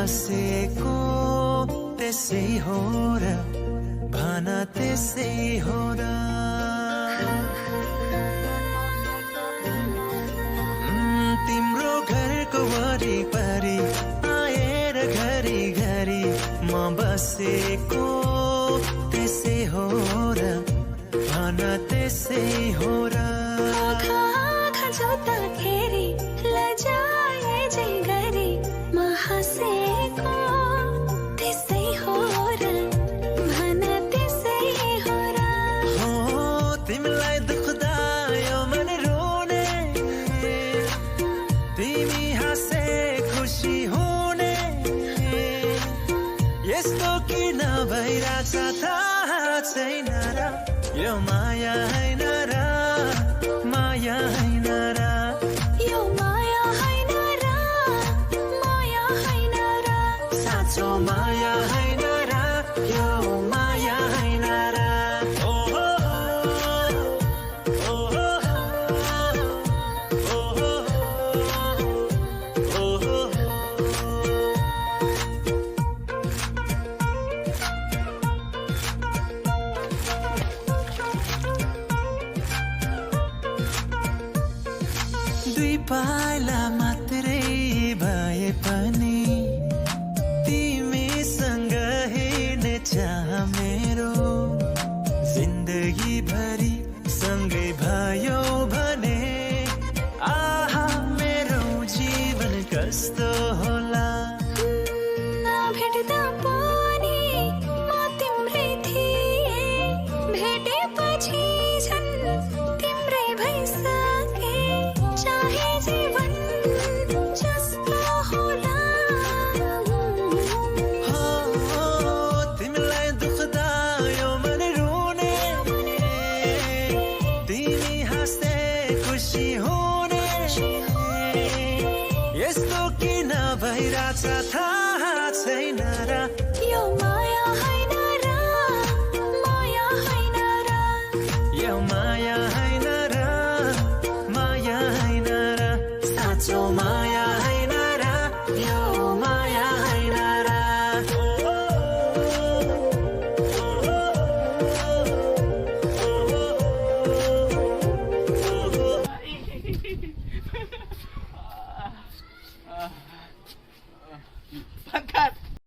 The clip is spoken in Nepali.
बसेको त्यसै हो र भन त्यसै हो र तिम्रो घरको वरिपरि आएर घरी घरी म बसेको त्यसै हो र भन त्यसै हो र आँखा जोत्दाखेरि लजाए झै गरी म हाँसेको त्यसै हो र भन त्यसै हो र हो तिमीलाई दुख्दा यो मन रोने तिमी हाँसे खुसी हुने यस्तो किन भइरहेछ थाहा छैन र यो माया हैन र माया हैन र यो माया हैन र माया हैन र साँचो माया हैन र यो माया हैन र ओ हो हो, ओ हो हो, ओ हो हो, ओ हो हो। दुई पाइला मात्रै भए पनि तिमीसँग हिँड्ने चाह मेरो जिन्दगी भरि सँगै भयो भने आहा मेरो जीवन कस्तो होला भेट्दा पनि म तिम्रै थिएँ भेटेपछि झन् तिम्रै भइसके चाहे जीवन जस्तो होला हो तिमीलाई दुख्दा यो मन रोने तिमी हाँस्दै खुसी हुने यस्तो किन भइरहेछ थाहा छैन र यो माया हैन र माया हैन र यो माया हैन र माया हैन र साँचो माया हैन र यो माया हैन र Pangkat!